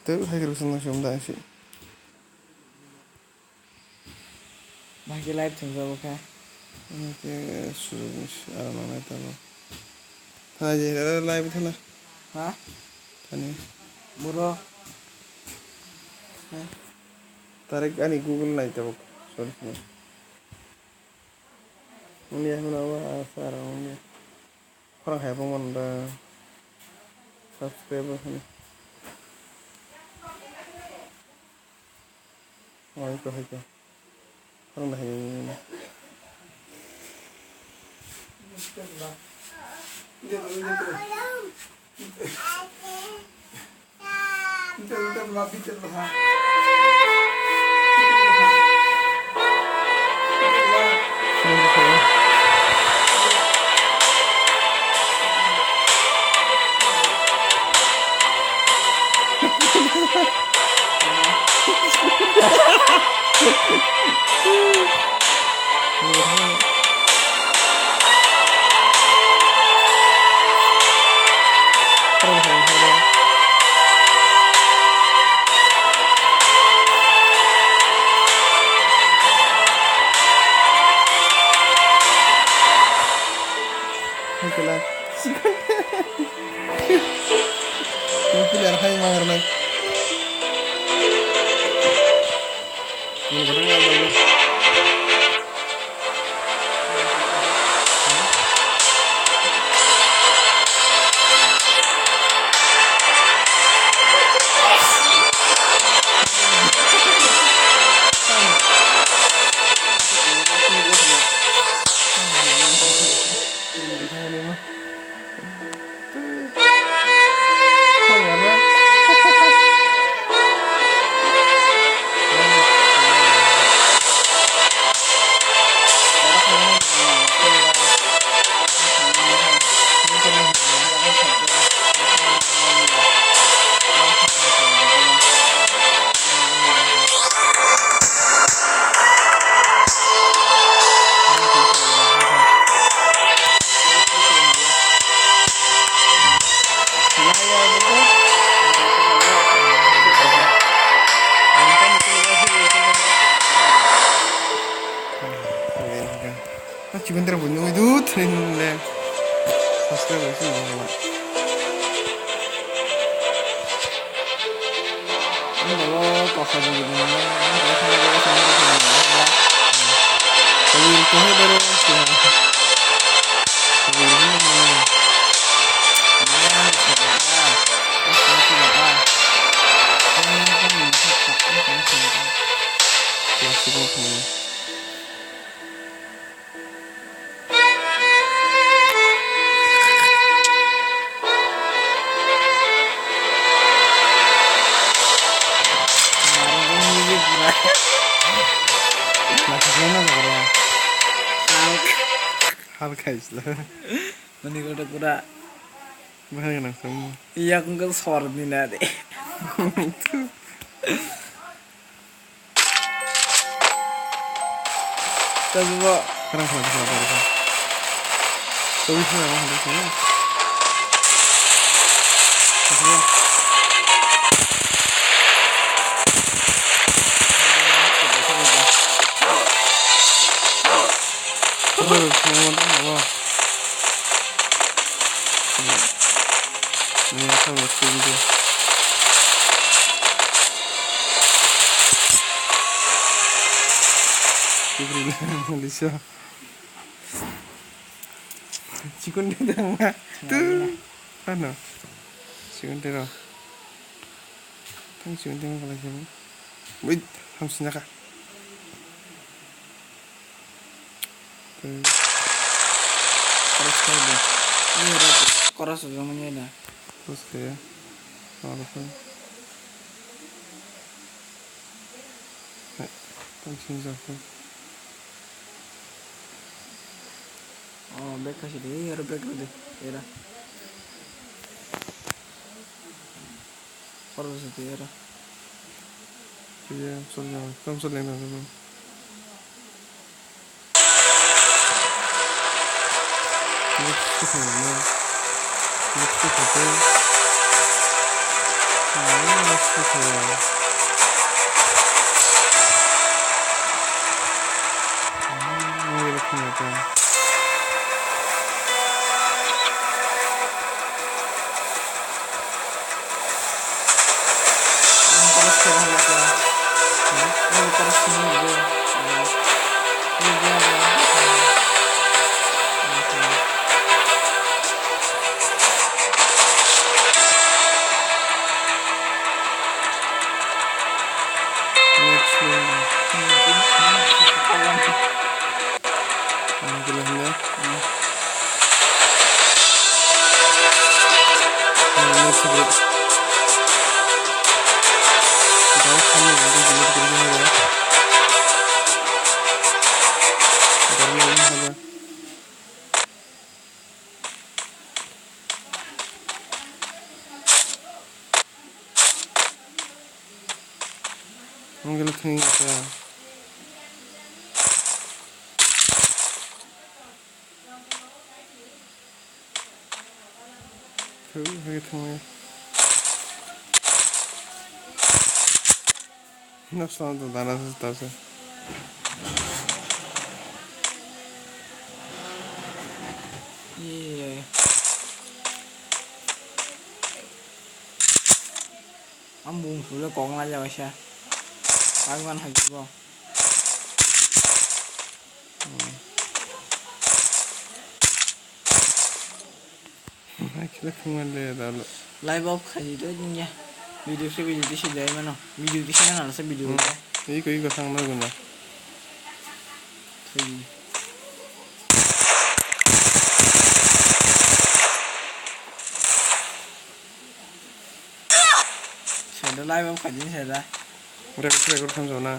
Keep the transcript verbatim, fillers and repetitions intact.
Tei hai rwchapnai se wng da se. Bahai khe live thwngjago kha. Hwnkhe sujuk ni se aro nangnai tongo. Thana je live thana. Ha? Thani. Boro. Ha? Tarik ani Google nai tabuk. Sorry. Wngya hwnwi abo asa aro wngya. Khorang hai bo man da subscriber hwnwi. Oi ko hai ko. Khorang da hai. Hai kela. Ini pilihan hai mangar nai. Ini kadang nggak ada. Chibendra bo nugwi dut, le. Subscribe bo sini wala. Ang bo kokha jigi dong, ang bo kokha jigi dong, ang bo kokha jigi dong. Sabil ko hai daro, siya. Sabil ko hai daro. Mana ni siya? Siya, siya, siya. Plastic ko hai. Halka isla. Mani kota pura. Bahai nang samu. Iya kung kang sor ni na de. Tabo. Khorang khorang khorang khorang. Tabo khorang khorang khorang. Khorang khorang khorang. Ni asa bo sing dia. Ibri na Malaysia. Chikon de dang na. Tu. Ano. Chikon de ro. Tang chikon de ma kalai siya. Wait, ham sinaka. Koros kaya de. Ini ada koros aja namanya dah. Koros kaya. Apa pun. Hai, tang sini jauh. Oh, back kasih deh. Ini ada back deh. Era. Oro se tei oro. Iya, soljak, tamo soljak na, tamo. Next to home, no? Next to home. Ang gila thangwi kha. Thangwi, thangwi, thangwi. Noksa to dana se ta se. Ye. Ang bung sule kok na jaga sa. Kaiman hai bo. Hai khe thangman le dalo. Live off khai do niya. Video se video se dai mano. Video se na sa video. Iko iko thang na guna. Sada live off khai din sada. Record record tham jona.